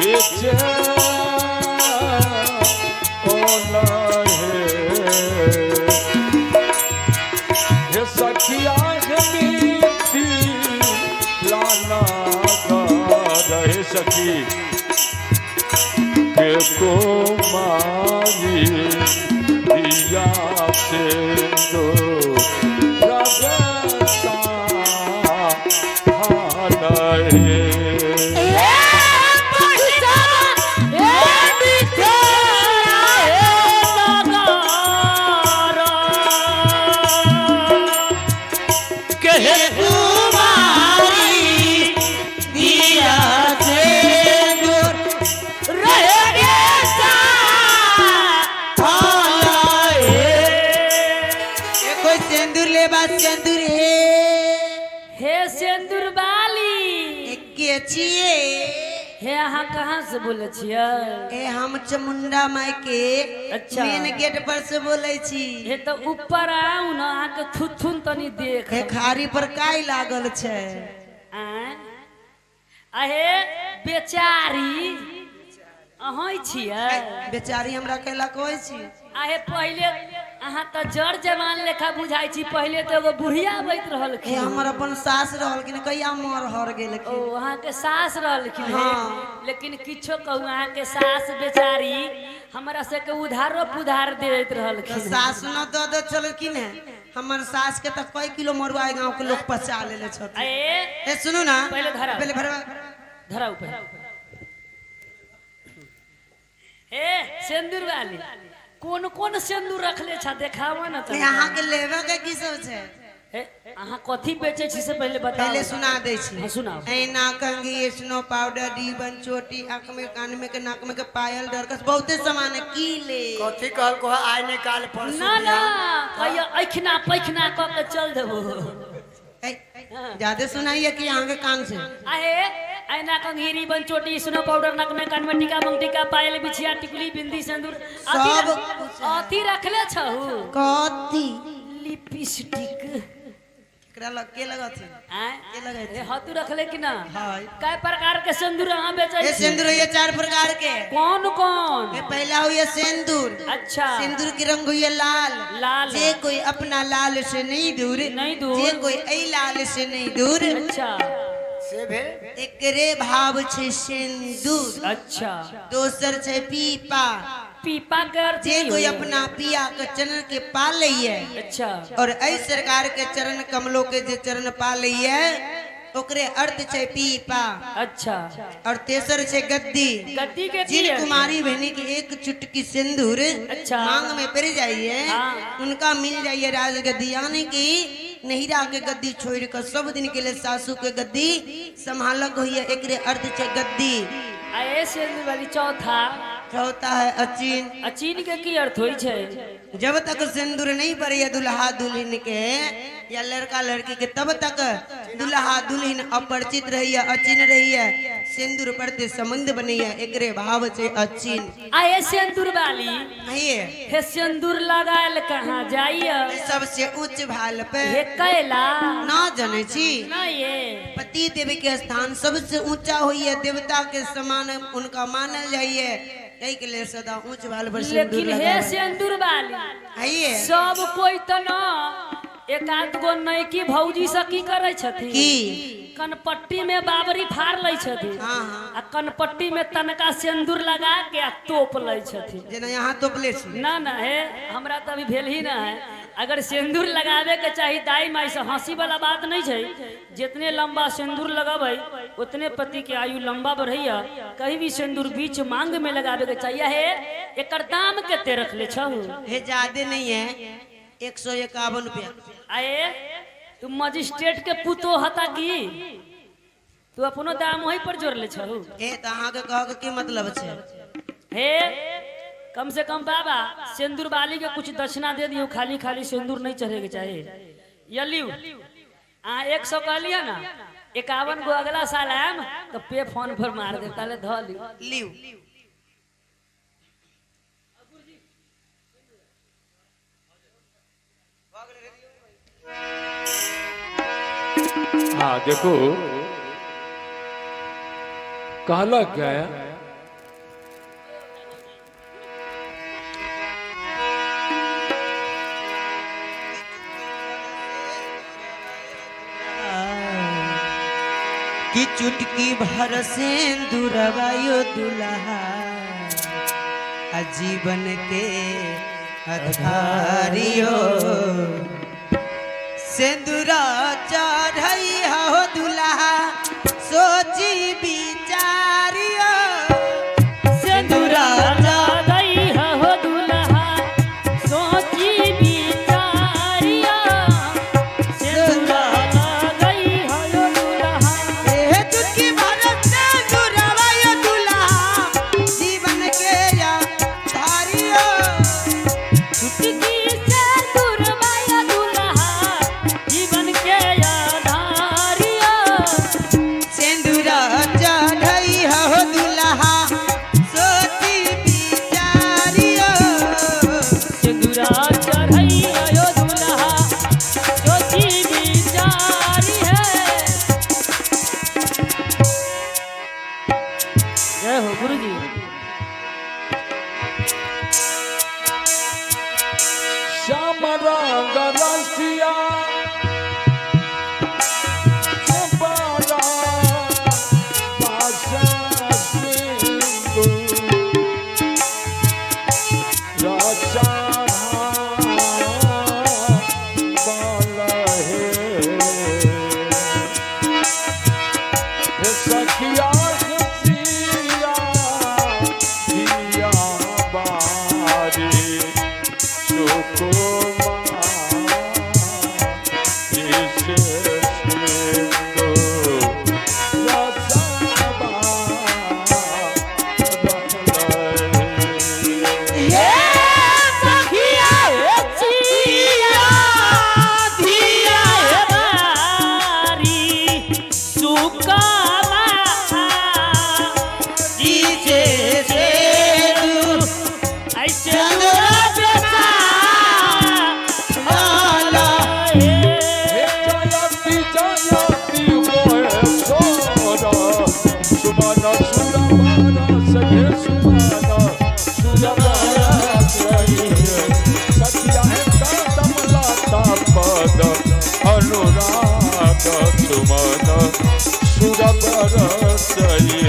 बेचे ओला हे। हे सखिया हे मिथिला नगर हे सखी के कुमारी दिया से दो कोई सिंदूर ले बा सिंदूर हे। हे सिंदूर बाली के छिए। हे अहाँ कहाँ से बोले छियै? ए हम चामुंडा माई के अच्छा। मेन गेट पर से बोले छी। हे तो ऊपर आउ ना, अहाँके थुथुन तनी देख। हे खारी पर काई लागल छै। आँय? अहे बेचारी अहाँ छियै? बेचारी हमरा कैला कहै छी? अहे पहिले अहाँ तऽ जड़ जवान लेखा बुझाइ छी, पहिले तऽ एगो बुढ़िया अबैत हे रहलखिन। हमर अपन सास रहलखिन, कहिया मर हर गेलखिन। ओ अहाँके सास रहलखिन। हाँ। लेकिन किछो कहू, अहाँके सास बेचारी हमरा सबके उधारो पुधार दैत तऽ रहलखिन। सास न दऽ दे छलखिन है, हमर सास के तऽ कई किलो मरुआ गांव के लोग पचा लेले छथिन। अरे ए सुनू ना, पहिले धरा। पहले भरवा धरा ऊपर। हे सिंदूर वाली, कोन कोन सिंदूर रखले छा देखावा ना ए, अहाँ के लेबे के की सब छै? हे अहाँ कथी बेचै छी से पहिले बताउ। पहले सुना दै छी। हाँ, सुनाओ। ऐना, कंघी, स्नो पाउडर, रिबन, चोटी, आँख में, कान में के, नाक में के, पायल, डरकस, बहुते सामान है। की ले? कथी कहलको है आइ निकाल परसू ना ना कहियो ऐखना पैखना कऽ के चल देबो। ए, ज्यादा सुनाइए कि अहाँ के कान से? आहे ऐना कंघी रिबन चोटी स्नो पाउडर नाक में कान में टीका मंगटीका पायल बिछिया टिकुली बिंदी सिंदूर सब अथी रखले छहु। कथी? लिपस्टिक। एकरा लग के लगत है? आँय? के लगत हे हतू रखले कि ना? हाँ। कई प्रकार के सिंदूर अहाँ बेचै ए छी? सिंदूर होइए चार प्रकार के। कौन कौन? ए पहला होइए सिंदूर। अच्छा। सिंदूर के रंग होइए लाल। लाल। जे कोई अपना लाल से नहीं दूर, नहीं दूर। जे कोई ऐ लाल से नहीं दूर, अच्छा। से भेल एकरे भाव छै सिंदूर। अच्छा। दोसर छै पीपा। पीपा के अर्थ जे की कोई होइए? अपना पिया के चरण के पा लैये अच्छा। और ऐ सरकार के चरण कमलो के जे चरण पा लैये, ओकरे अर्थ छै पीपा। अच्छा। और तेसर छै गद्दी। गद्दी के की जिन अर्थ? कुमारी बहनी की एक चुटकी सिंदूर अच्छा। मांग में पड़ जाइए, हाँ। उनका मिल जाइए राजगद्दी, यानी कि नहिरा के गद्दी छोड़ कर सब दिन के लिए सासू के गद्दी संभालक होइए, एकरे अर्थ छै गद्दी। आ ए सिंदूर वाली चौथा? चौथा है अचीन। अचीन के की अर्थ होइ छै? जब तक सिंदूर नहीं पड़े दुल्हा दुल्हन के या लड़का लड़की के, तब तक दुल्हा दुल्हन अपरिचित रही है, अचीन रही है। सिंदूर पड़ते संबंध बनी है, एकरे भाव से अचीन। आ ए सिंदूर वाली, आइए। हे सिंदूर लगायल कहाँ जाइए? सबसे उच्च भाल पे। हे कैला? ना जने छी? ना ये पति देव के स्थान सबसे ऊंचा हुई है, देवता के समान उनका मानल जाइए, यही के लिए सदा ऊंच भाल पर सिंदूर लेकिन हे लगावे। सिंदूर वाली, आइए। सब कोई तो न, एक आध गो नैकी भौजी से की करै छथिन? की? कनपट्टी में बाबरी फाड़ लै छथिन। हाँ हाँ। आ कनपट्टी में तनका सिंदूर लगा के आ तोप लै छथिन। जेना यहाँ तोपले छी? ना ना, हे हमरा तो अभी भेल ही ना है। अगर सिंदूर लगावे के चाही दाई माई से, हंसी वाला बात नहीं छै। जितने लंबा सिंदूर लगबै उतने पति के आयु लंबा बढ़ैया। कहीं भी सिंदूर बीच मांग में लगावे के चाहिए। हे एकर दाम कते रखले छहु? हे ज्यादा नहीं है, 151 रुपया। आए तू मजिस्ट्रेट के पुतो हता की तू अपनो दाम वही पर जोड़ले छहु? ए तो अहाँ के कह के की मतलब छै? हे कम से कम बाबा सिंदूर वाली के कुछ दक्षिणा दे दियो, खाली खाली सिंदूर नहीं चढ़े के चाहे। यलियू आ 100 कहलिए ना, 51 गो अगला साल आयम तो पे फोन पर मार दे ताले धऽ लियो। लिउ। हाँ देखो, कहलक है कि चुटकी भर सिंदूरवायो दुल्हा आ जीवन के आधारियो। सिंदूरा चढ़ई हो दुल्हा सोची विचारियो। सिंदूरा चढ़ई हो दुल्हा सोची विचारियो। सिंदूरा चढ़ई हो दुल्हा। ए चुटकी भर सिंदूरवायो दुल्हा जीवन के आधारियो। चुटकी सिंदूरवायो दुल्हा जीवन के आधारियो। सिंदूरा चढ़ई हो दुल्हा सोची विचारियो। सिंदूरा चढ़ई हो दुल्हा सोची विचारी है। जय हो गुरुजी। श्याम रंग रसिया बारा पाशा सिंधु रचना बाला हे। हे सखिया सिया दिया बारी हे सखिया सिया धिया बारी सुकामा जीजे से तू ऐसे बेसा लाला। अनुराग सुमन सुरबर सही।